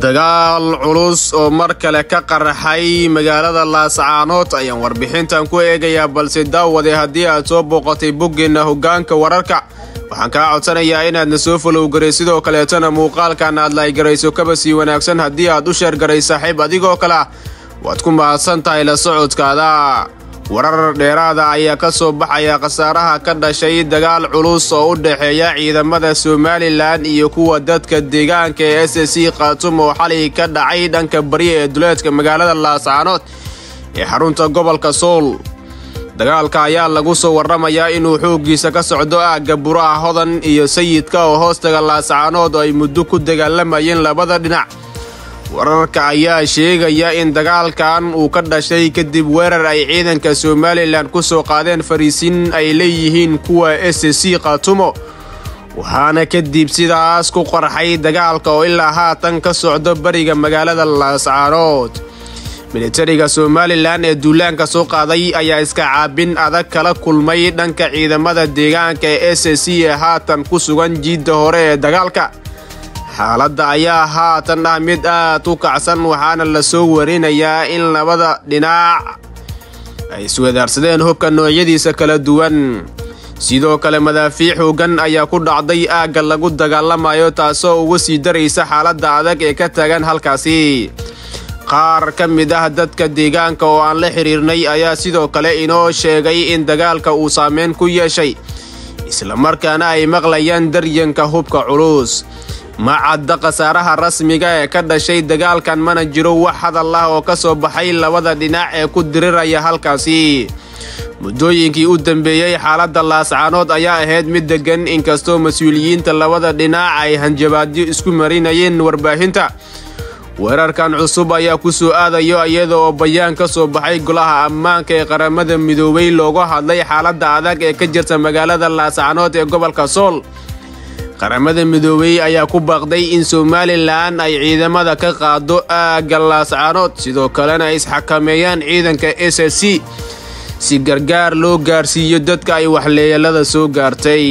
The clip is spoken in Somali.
Dagaal culus oo mar kale ka qarxay magaalada Laascaanood ayaan warbixintan ku eegayaa, balse daawade haddii aad soo booqatay boggeenna hoggaanka wararka, waxaan kaa codsanayaa inaadna soo folowgaray, sidoo kaleetana muuqaalkan aad laygarayso kaba sii wanaagsan haddii aad u sheergaray saaxiib adigoo kale ah. Waad ku mahadsan tahay la socodkaada. Warar dheeraada ayaa ka soo baxaya khasaaraha ka dhashay dagaal culus oo u dhexeeya ciidamada Somalilan iyo kuwa dadka deegaanka ee SSC Khaatumo oo xalay ka dhacay dhanka bari ee duleedka magaalada Laascaanood ee xarunta gobolka Sool. Dagaalka ayaa lagu soo waramayaa inuu xooggiisa ka socdo aagga Buraha Hodan iyo Sayidka oo hoostaga Laascaanood oo ay muddo ku dagaalamayeen labada dhinac. Wararka ayaa sheegaya in dagaalkan uu ka dhashay kadib weerar ay ciidanka Somalilan ku soo qaadeen fariisin ay leeyihiin kuwa SSC Khaatumo, waxaana kadib sidaas ku qarxay dagaalka oo ilaa haatan ka socdo bariga magaalada Laascaanood. Militariga Somalilan ee duulaanka soo qaaday ayaa iska caabin adag kala kulmay dhanka ciidamada deegaanka ee SSC ee haatan ku sugan jiidda hore ee dagaalka. Xaaladda ayaa haatan ah mid aad u kacsan, waxaana la soo warinayaa in labada dhinac ay iswadaarsadeen hubka noocyadiisa kala duwan. Sidoo kale madaafiic xooggan ayaa ku dhacday aagga lagu dagaalamayo, taasoo uga sii daraysa xaaladda adag ee ka taagan halkaasi. Qaar ka mid ah dadka deegaanka oo aan la xiriirnay ayaa sidoo kale inoo sheegay in dagaalka uu saameyn ku yeeshay, islamarkaana ay maqlayaan daryanka hubka culus. Ma cadda khasaaraha rasmiga ee ka dhashay dagaalkan, mana jiro wax hadal ah oo ka soo baxay labada dhinac ee ku diriraya halkaasi. Muddooyinkii u dambeeyey xaaladda Laascaanood ayaa ahayd mid deggan, inkastoo mas-uuliyiinta labada dhinac ay hanjabaadyo isku marinayeen warbaahinta. Weerarkan cusub ayaa ku soo aadayo iyada oo bayaan ka soo baxay golaha ammaanka ee Qaramada Midoobay looga hadlay xaaladda adag ee ka jirta magaalada Laascaanood ee gobolka Sool. Qaramada Midoobay ayaa ku baaqday in Somalilan ay ciidamada ka qaado aagga Laascaanood, sidoo kalena ay isxakameeyaan ciidanka SSC si gargaar loo gaarsiiyo dadka ay waxyeelada soo gaartay.